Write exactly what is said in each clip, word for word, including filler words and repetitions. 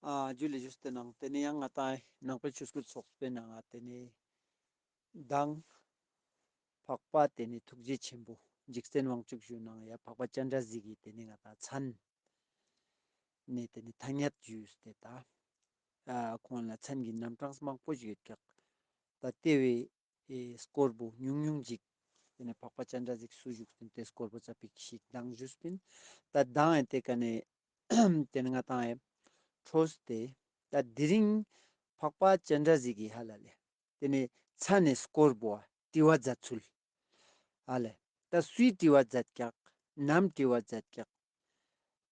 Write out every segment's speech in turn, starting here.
ཨ་ཇུ་ལེ་ཞུས་ཏེ་ནང་ཏེ་ནེ་ཡང་ང་ཏང་ནང་པའི་ཆོས་སྐུལ་ཚོགས་པའི་ནང་ང་ཏེ་ནེ་མདང་འཕགས་པ་ཏེ་ནེ་ཐུགས་རྗེ་ཆེན་པོ་འཇིག་རྟེན་དབང་ཕྱུག་ཞུ་ནང་ཡ་འཕགས་པ་སྤྱན་རས་གཟིགས་ཀྱི་ཏེ་ནེ་ང་ཏང་མཚན་ནེ་ཏེ་ནེ་ཐ་སྙད་ཞུས་ཏེ་ད་ཨ་ཁོང་ལ་མཚན་གྱི་རྣམ་གྲངས་མང་པོ་ཞིག་ཡོད་ཀྱག། ད་ཏེ་བོའི་ཨེ་སྐོར་པོ་ཉུང་ཉུང་ཞིག་ཏེ་ནེ་འཕགས་པ་སྤྱན་རས་གཟིགས་སུ་བཞུགས་ཏེ་ཏེ་སྐོར་པོ་ཙ་པིག་ཞིག་མདང་ཞུས་པིན། ད་མདང་ཨེ་ཏེ་ཀ་ནེ་ཏེ་ནེ་ང་ཏང་ཨེ་འཕྲོས་ཏེ་ད་དེ་རིང་འཕགས་པ་སྤྱན་རས་གཟིགས་ཀྱི་ཧ་ལ་ལེ། ཏེ་ནེ་མཚན་ནི་སྐོར་པོ་དྲི་བ་མཛད་ཚུལ། ཧ་ལེ། ད་སུའི་དྲི་བ་མཛད་ཀྱག། ནམ་དྲི་བ་མཛད་ཀྱག།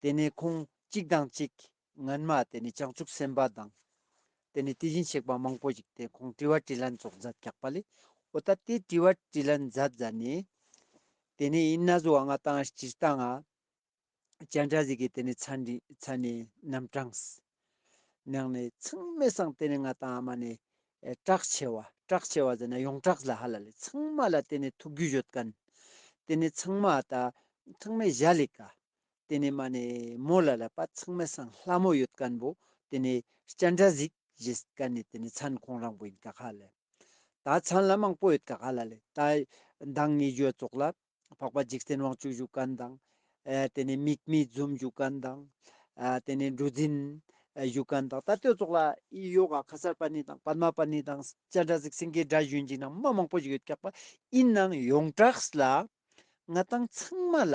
ཏེ་ནེ་ཁོང་གཅིག་དང་གཅིག་སྔན་མ་ཏེ་ནེ་བྱང་ཆུབ་སེམས་དཔའ་དང་། ཏེ་ནེ་དེ་བཞིན་གཤེགས་པ་མང་པོ་ཞིག་ཏེ་ཁོང་དྲི་བ་དྲིས་ལན་ཙོགས་མཛད་ཀྱག་པ་ལེ། འོ་ད་ཏེ་དྲི་བ་དྲིས་ལན་མཛད་མཛད་ནེ། ཏེ་ནེ་ཨིན་ན་ཟོ་ང་ཏང་སྤྱིར་བཏང་ང་སྤྱན་རས་གཟིགས་ཀྱི་ཏེ་ནེ་མཚན་ནི་མཚན་ནི་རྣམ་གྲངས། ནང་ནེ་ཚང་མའི་སང་ཏེ་ནེ་ང་ཏང་མ་ནེ་ཨེ་གྲགས་ཆེ་བ་གྲགས་ཆེ་བ་ཟེར་ན་ཡོངས་གྲགས་ལ་ཧ་ལ་ལེ། ཚང་མ་ལ་ཏེ་ནེ་ཐུགས་རྒྱུས་ཡོད་མཁན། ཏེ་ནེ་ཚང་མ་ད་ཚང་མའི་ཞལ་ལི་ཀ། ཏེ་ནེ་མ་ནེ་མོལ་ལ་ལ་པ་ཚང་མའི་སང་ལྷ་མོ་ཡོད་མཁན་པོ་ཏེ་ནེ་སྤྱན་རས་གཟིགས་ཞེས་མཁན་ནི་ཏེ་ནེ་མཚན་ཁོང་རང་པོ་ཨིན་ཀ་ཧ་ལ་ལེ། ད་མཚན་ལ་མང་པོ་ཡོད་ཀ་ཧ་ལ་ལེ། ད་མདང་ངི་ཞུ་བ་ཙོགས་ལ་འཕགས་པ་འཇིག་རྟེན་དབང་ཕྱུག་ཞུ་མཁན་དང་། ཨ་ཏེ་ནེ་མིག་མི་འཛུམ་ཞུ་མཁན་དང་། ཨ་ཏེ་ནེ་གྲུ་འཛིན་ཨ་ཞུ་མཁན་དང་། ད་ཏེ་ཙོགས་ལ་ཨི་ཡོག་ག་ཁ་སར་པ་ཎི་དང་པདྨ་པ་ཎི་དང་སྤྱན་རས་གཟིགས་སེང་གེ་སྒྲ་ཞུ་ཨིན་ཅིག་ནང་མ་མང་པོ་ཞིག་ཡོད་ཀྱག་པ། ཨིན་ནའང་ཡོངས་གྲགས་ལ་ང་ཏང་ཚང་མ་ལ་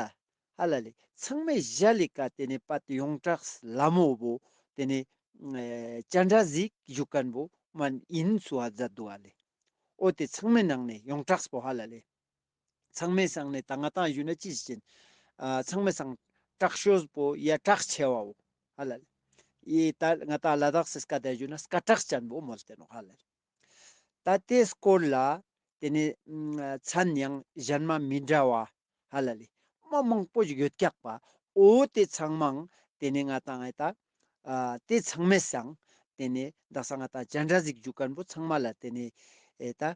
ཧ་ལ་ལེ། ཚང་མའི་ཞལ་ལི་ཀ་ཏེ་ནེ་པད་ཡོངས་གྲགས་ལྷ་མོ་བོ་ཏེ་ནེ་ཨེ་སྤྱན་རས་གཟིགས་ཞུ་མཁན་བོ་མན་ཨིན་སུ་ཧ་མཛད་དུག་ཧ་ལེ། འོ་ཏེ་ཚང་མའི་ནང་ནེ་ཡོངས་གྲགས་པོ་ཧ་ལ་ལེ། ཚང་མའི་སང་ནེ་ད་ང་ཏང་ཞུ་ན་ཅི་ཞིག་ཨིན། ཨ་ཚང་མའི་སང་གྲགས་ཤོས་པོ་ཡ་གྲགས་ཆེ་བའོ་ཧ་ལ་ལེ། ཡེ་ད་ང་ཏང་ལ་དྭགས་སི་སྐད་ད་ཞུ་ན་སྐད་གྲགས་ཅན་བོ་མོལ་ཏེ་ནོག་ཧ་ལ་ལེ། ད་ཏེ་སྐོར་ལ་ཏེ་ནེ་མཚན་ཡང་ཞན་མ་མི་འདྲ་བ་ཧ་ལ་ལེ། མ་མང་པོ་ཞིག་ཡོད་ཀྱག་པ། འོ་ཏེ་ཚང་མའང་ཏེ་ནེ་ང་ཏང་ཨེ་ད་ཨ་ཏེ་ཚང་མའི་སང་ཏེ་ནེ་དག་ས་ང་ཏང་སྤྱན་རས་གཟིགས་ཞུ་མཁན་བོ་ཚང་མ་ལ་ཏེ་ནེ་ཨེ་ད་ཨ་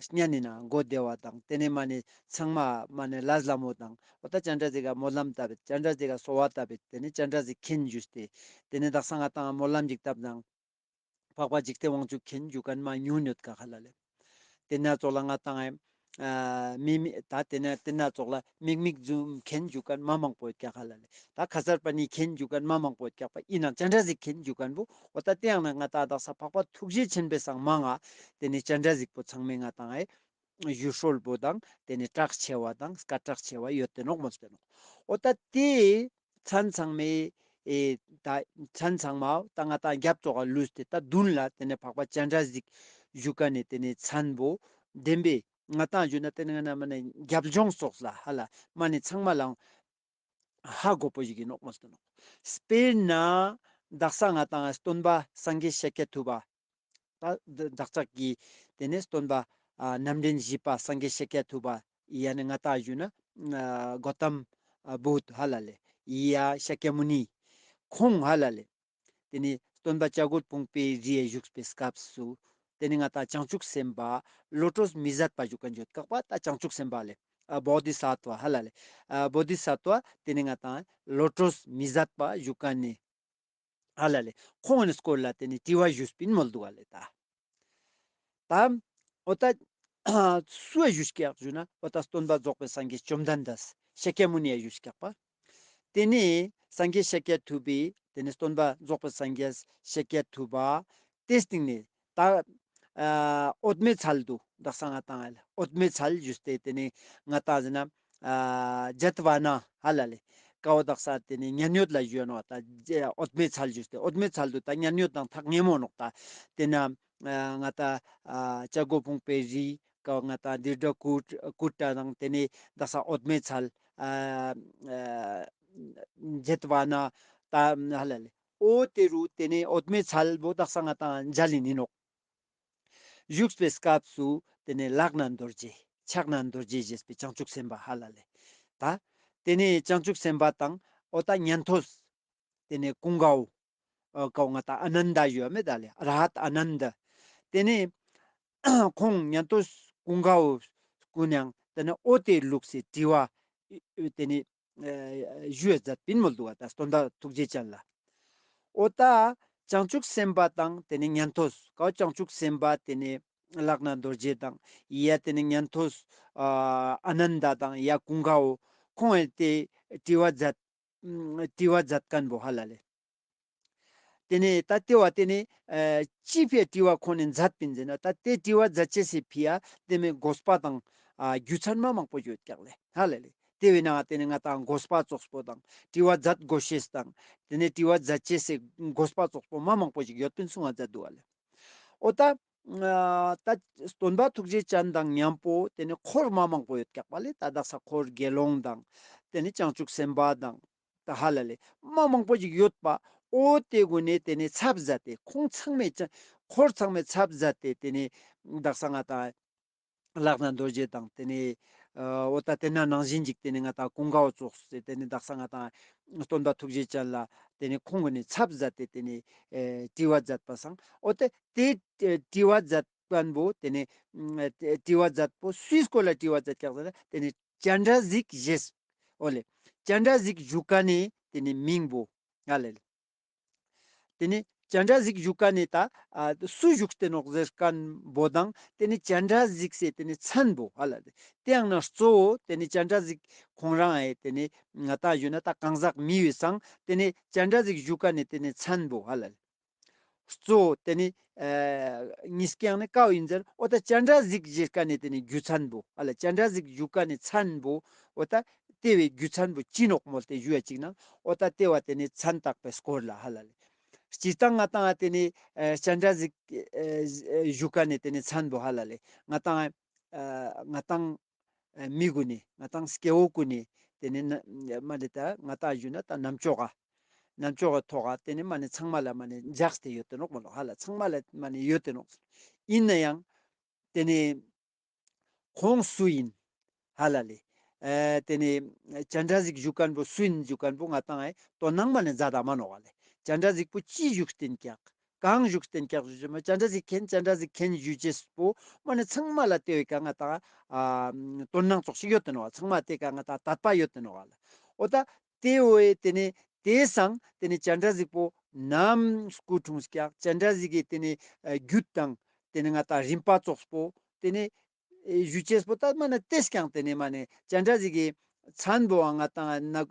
སྙན་ནི་ན་གོ་བདེ་བ་དང་ཏེ་ནེ་མ་ནེ་ཚང་མ་མ་ནེ་ལས་སླ་མོ་དང་འོ་ད་སྤྱན་རས་གཟིགས་ཀ་སྨོན་ལམ་བཏབ་བེད་སྤྱན་རས་གཟིགས་ཀ་གསོལ་བ་བཏབ་བེད་ཏེ་ནེ་སྤྱན་རས་གཟིགས་མཁྱེན་ཞུས་ཏེ་ཏེ་ནེ་དག་ས་ང་ཏང་སྨོན་ལམ་ཞིག་བཏབ་ནང་འཕགས་པ་འཇིག་རྟེན་དབང་ཕྱུག་མཁྱེན་ཞུ་མཁན་མ་ཉུང་ཡོད་ཀ་ཧ་ལ་ལེ། ཏེ་ན་ཙོགས་ལ་ང་ཏང་ཨེ་ཨ་མིག་མི་ད་ཏེ་ན་ཏེ་ན་ཙོགས་ལ་མིག་མི་འཛུམ་མཁྱེན་ཞུ་མཁན་མ་མང་པོ་ཡོད་ཀྱག་ཧ་ལ་ལེ། ད་ཁ་སར་པ་ཎི་མཁྱེན་ཞུ་མཁན་མ་མང་པོ་ཡོད་ཀྱག་པ། ཨིན་ནའང་སྤྱན་རས་གཟིགས་མཁྱེན་ཞུ་མཁན་བོ་འོ་ད་ཏེ་ཡང་ན་ང་ཏང་དག་ས་འཕགས་པ་ཐུགས་རྗེ་ཆེན་པོའི་སང་མང་ང་ཏེ་ནེ་སྤྱན་རས་གཟིགས་པོ་ཚང་མའི་ང་ཏང་ཨེ་ཞུ་སྲོལ་བོ་དང་ཏེ་ནེ་གྲགས་ཆེ་བ་དང་སྐད་གྲགས་ཆེ་བ་ཡོད་དེ་ནོག་མོལ་ཏེ་ནོག། འོ་ད་ཏེ་མཚན་ཚང་མའི་ཨེ་ད་མཚན་ཚང་མ་ད་ང་ཏང་རྒྱབ་ཙོགས་ལ་ལུས་ཏེ་ད་མདུན་ལ་ཏེ་ནེ་འཕགས་པ་སྤྱན་རས་གཟིགས་ཞུ་མཁན་ནི་ཏེ་ནེ་མཚན་བོ་བདེན་པའི་ང་ཏང་ཞུ་ན་ཏེ་ནེ་ང་ན་མ་ནེ་རྒྱབ་ལྗོངས་ཙོགས་ལ་ཧ་ལ་མ་ནེ་ཚང་མ་ལའང་ཧ་གོ་པོ་ཞིག་ཨིན་ནོག་མོལ་ཏེ་ནོག། དཔེར་ན་དག་ས་ང་ཏང་སྟོན་པ་སངས་རྒྱས་ཤཱཀྱ་ཐུབ་པ། ད་བདག་ཅག་གི་ཏེ་ནེ་སྟོན་པ་ཨ་རྣམ་འདྲེན་བཞི་པ་སངས་རྒྱས་ཤཱཀྱ་ཐུབ་པ་ཡ་ནི་ང་ཏང་ཞུ་ན་ཨ་གོ་ཏམ་ཨ་བུདྡྷ་ཧ་ལ་ལེ། ཡ་ཤཱཀྱ་མུ་ནི་ཁོང་ཧ་ལ་ལེ། ཏེ་ནེ་སྟོན་པ་བྱ་རྒོད་ཕུང་པོའི་རིའི་བཞུགས་པའི་སྐབས་སུ་ཏེ་ནེ་ང་ཏང་བྱང་ཆུབ་སེམས་དཔའ་བློ་གྲོས་མི་ཟད་པ་ཞུ་མཁན་ཡོད་ཀྱག་པ། ད་བྱང་ཆུབ་སེམས་དཔའ་ལེ། ཨ་བོ་དྷི་ས་ཏྭ་ཧ་ལ་ལེ། ཨ་བོ་དྷི་ས་ཏྭ་ཏེ་ནེ་ང་ཏང་བློ་གྲོས་མི་ཟད་པ་ཞུ་མཁན་ནི་ཧ་ལ་ལེ། ཁོང་ངི་སྐོར་ལ་ཏེ་ནེ་དྲི་བ་ཞུས་པིན་མོལ་དུག་ཧ་ལ་ལེ་ད། ད་འོ་ད་སུ་ཡ་ཞུས་ཀྱག་ཞུ་ན་འོ་ད་སྟོན་པ་རྫོགས་པའི་སངས་རྒྱས་བཅོམ་ལྡན་འདས་ཤཱཀྱ་མུ་ནི་ཡ་ཞུས་ཀྱག་པ། ཏེ་ནེ་སངས་རྒྱས་ཤཱཀྱ་ཐུབ་པའི་ཏེ་ནེ་སྟོན་པ་རྫོགས་པའི་སངས་རྒྱས་ཤཱཀྱ་ཐུབ་པ་ཏེ་སྟིང་ནེ་ད་ཨ་འོད་མའི་ཚལ་དུ་དག་ས་ང་ཏང་ཨེ་འོད་མའི་ཚལ་ཞུས་ཏེ་ཏེ་ནེ་ང་ཏང་ཟེར་ན་ཨ་ཇེ་ཏ་བ་ན་ཧ་ལ་ལེ། ཀ་བོ་དག་ས་ཏེ་ནེ་མཉན་ཡོད་ལ་ཞུ་ནོག་ད་འོད་མའི་ཚལ་ཞུས་ཏེ་འོད་མའི་ཚལ་དུ་ད་མཉན་ཡོད་དང་ཐག་ཉེ་མོ་ནོག་ད། ཏེ་ན་ཨ་ང་ཏང་ཨ་བྱ་རྒོད་ཕུང་པོའི་རི་ཀ་བོ་ང་ཏང་དི་ཌ་ཀུ་ཊ་ཀུ་ཊ་དང་ཏེ་ནེ་དག་ས་འོད་མའི་ཚལ་ཨ་ཨ་ཇེ་ཏ་བ་ན་ད་ཧ་ལ་ལེ། འོ་ཏེ་རུ་ཏེ་ནེ་འོད་མའི་ཚལ་བོ་དག་ས་ང་ཏང་མཇལ་ལིན་ཨིན་ནོག། བཞུགས་པའི་སྐབས་སུ་ཏེ་ནེ་ལག་ན་རྡོ་རྗེ་ཕྱག་ན་རྡོ་རྗེ་ཞེས་པའི་བྱང་ཆུབ་སེམས་དཔའ་ཧ་ལ་ལེ། ད་ཏེ་ནེ་བྱང་ཆུབ་སེམས་དཔའ་དང་འོ་ད་ཉན་ཐོས་ཏེ་ནེ་ཀུན་དགའ་བོ་ཨ་ཀ་བོ་ང་ཏང་ཨ་ནནྡ་ཞུ་བ་མེད་ད་ལེ། ར་ཧཏ་ཨ་ནནྡ། ཏེ་ནེ་ཁོང་ཉན་ཐོས་ཀུན་དགའ་བོ་ཀུན་ཡང་ཏེ་ནེ་འོ་ཏེ་ལུགས་སི་དྲི་བ་ཏེ་ནེ་ཨ་ཞུ་བ་མཛད་པིན་མོལ་དུག་པ། ད་སྟོན་པ་ཐུགས་རྗེ་ཅན་ལ། འོ་ད་བྱང་ཆུབ་སེམས་དཔའ་དང་དེ་ནེ་ཉན་ཐོས་ཀ་བོ་བྱང་ཆུབ་སེམས་དཔའ་དེ་ནེ་ལག་ན་རྡོ་རྗེ་དང་ཡ་དེ་ནེ་ཉན་ཐོས་ཨ་ཨ་ནནྡ་དང་ཡ་ཀུན་དགའ་བོ་ཁོང་ངི་དེ་དྲི་བ་མཛད་དྲི་བ་མཛད་མཁན་བོ་ཧ་ལ་ལེ། དེ་ནེ་ད་དེ་བོ་དེ་ནེ་ཨ་ཅི་ཕིའ་དྲི་བ་ཁོང་ངི་མཛད་པིན་ཟེར་ན་ད་དེ་དྲི་བ་མཛད་ཅེས་སི་ཕིའ་དེ་མི་དགོས་པ་དང་ཨ་རྒྱུ་མཚན་མ་མང་པོ་ཡོད་ཀྱག་ལེ་ཧ་ལ་ལེ། དེ་བོའི་ནང་དེ་ནེ་ང་ཏང་དགོས་པ་ཙོགས་པོ་དང་དྲི་བ་མཛད་དགོས་ཤེས་དང་དེ་ནེ་དྲི་བ་མཛད་ཅེས་སི་དགོས་པ་ཙོགས་པོ་མ་མང་པོ་ཞིག་ཡོད་པིན་གསུང་བ་མཛད་འདུག་ལེ། འོ་ད་ཨ་ད་སྟོན་པ་ཐུགས་རྗེ་ཅན་དང་མཉམ་པོ་དེ་ནེ་འཁོར་མ་མང་པོ་ཡོད་ཀྱག་པ་ལེ། ད་དག་ས་འཁོར་དགེ་སློང་དང་དེ་ནེ་བྱང་ཆུབ་སེམས་དཔའ་དང་ད་ཧ་ལ་ལེ་མ་མང་པོ་ཞིག་ཡོད་པ། འོ་དེ་གུན་ནི་དེ་ནེ་ཚབ་མཛད་དེ་ཁོང་ཚང་མའི་ཅ་འཁོར་ཚང་མའི་ཚབ་མཛད་དེ་དེ་ནེ་དག་ས་ང་ཏང་ལག་ན་རྡོ་རྗེ་དང་དེ་ནེ་ཨ་འོ་ད་དེ་ན་ནང་བཞིན་ཅིག་དེ་ནེ་ང་ཏང་ཀུན་དགའ་བོ་ཙོགས་སེ་དེ་ནེ་དག་ས་ང་ཏང་སྟོན་པ་ཐུགས་རྗེ་ཅན་ལ་དེ་ནེ་ཁོང་གུན་ནི་ཚབ་མཛད་དེ་དེ་ནེ་ཨེ་དྲི་བ་མཛད་པ་སང་འོ་ད་དེ་དྲི་བ་མཛད་མཁན་བོ་དེ་ནེ་ཨ་དྲི་བ་མཛད་པོ་སུའི་སྐོར་ལ་དྲི་བ་མཛད་ཀྱག་ཟེར་ན་དེ་ནེ་སྤྱན་རས་གཟིགས་ཞེས། འོ་ལེ། སྤྱན་རས་གཟིགས་བཞུགས་མཁན་ནི་དེ་ནེ་མིང་བོ་ཧ་ལ་ལེ། དེ་ནེ་སྤྱན་རས་གཟིགས་བཞུགས་མཁན་ནི་ད་ཨ་སུ་བཞུགས་ཏེ་ནོག་ཟེར་མཁན་བོ་དང་དེ་ནེ་སྤྱན་རས་གཟིགས་སི་དེ་ནེ་མཚན་བོ་ཧ་ལ་ལེ། དེ་ཡང་ན་གཙོ་བོ་དེ་ནེ་སྤྱན་རས་གཟིགས་ཁོང་རང་ཨེ་དེ་ནེ་ང་ཏང་ཞུ་ན་ད་གང་ཟག་མི་ཡོད་སང་དེ་ནེ་སྤྱན་རས་གཟིགས་བཞུགས་མཁན་ནི་དེ་ནེ་མཚན་བོ་ཧ་ལ་ལེ། གཙོ་བོ་དེ་ནེ་ཨ་ཉིས་ཀའང་ནི་ཀ་བོ་ཡིན་ཟེར། འོ་ད་སྤྱན་རས་གཟིགས་ཞུ་མཁན་ནི་དེ་ནེ་རྒྱུ་མཚན་བོ་ཧ་ལ་སྤྱན་རས་གཟིགས་བཞུགས་མཁན་ནི་མཚན་བོ་འོ་ད་དེ་བོའི་རྒྱུ་མཚན་བོ་ཅི་ནོག་མོལ་ཏེ་ཞུ་ཡ་ཅིག་ན་འོ་ད་དེ་བོ་དེ་ནེ་མཚན་བཏགས་པའི་སྐོར་ལ་ཧ་ལ་ལེ། སྤྱིར་བཏང་ང་ཏང་ཨ་དེ་ནེ་ཨ་སྤྱན་རས་གཟིགས་ཨ་བཞུགས་མཁན་ནི་དེ་ནེ་མཚན་བོ་ཧ་ལ་ལེ་ང་ཏང་ཨ་ང་ཏང་ཨ་མི་གུན་ནི་ང་ཏང་སྐྱེ་བོ་གུན་ནི་དེ་ནེ་ན་མ་ནེ་ད་ང་ཏང་ཞུ་ན་ད་རྣམ་ཅོག་ག་རྣམ་ཅོག་གི་ཐོག་ག་དེ་ནེ་མ་ནེ་ཚང་མ་ལ་མ་ནེ་འཇགས་ཏེ་ཡོད་དེ་ནོག་མོལ་ལོ་ཧ་ལ་ཚང་མ་ལ་མ་ནེ་ཡོད་དེ་ནོག། ཡིན་ན་ཡང་དེ་ནེ་ཁོང་སུ་ཡིན་ཧ་ལ་ལེ། ཨ་དེ་ནེ་སྤྱན་རས་གཟིགས་བཞུགས་མཁན་བོ་སུ་ཡིན་ཞུ་མཁན་བོ་ང་ཏང་ཨེ་དོ་སྣང་མ་ནེ་མཛད་ད་མ་ནོག་ལེ། སྤྱན་རས་གཟིགས་པོ་ཅི་བཞུགས་ཏེན་ཀྱག་གང་བཞུགས་ཏེན་ཀྱག་ཞུ་ཅེས་མ་སྤྱན་རས་གཟིགས་མཁྱེན་སྤྱན་རས་གཟིགས་མཁྱེན་ཞུ་ཅེས་པོ་མ་ནེ་ཚང་མ་ལ་དེ་བོའི་ཀ་ང་ཏང་ཨ་དོ་སྣང་ཙོགས་ཤིག་ཡོད་དེ་ནོག་ཚང་མ་དེ་ཀ་ང་ཏང་དད་པ་ཡོད་དེ་ནོག་ལེ། འོ་ད་དེ་བོའི་དེ་ནེ་དེ་སང་དེ་ནེ་སྤྱན་རས་གཟིགས་པོ་ནམ་སྐུ་འཁྲུངས་ཀྱག་སྤྱན་རས་གཟིགས་ཀྱི་དེ་ནེ་ཨ་རྒྱུད་དང་དེ་ནེ་ང་ཏང་རིམ་པ་ཙོགས་པོ་དེ་ནེ་ཨེ་ཞུ་ཅེས་པོ་ད་མ་ནེ་ཏེས་ཀྱང་དེ་ནེ་མ་ནེ་སྤྱན་རས་གཟིགས་ཀྱི་མཚན་བོའང་ང་ཏང་ན་ཨ་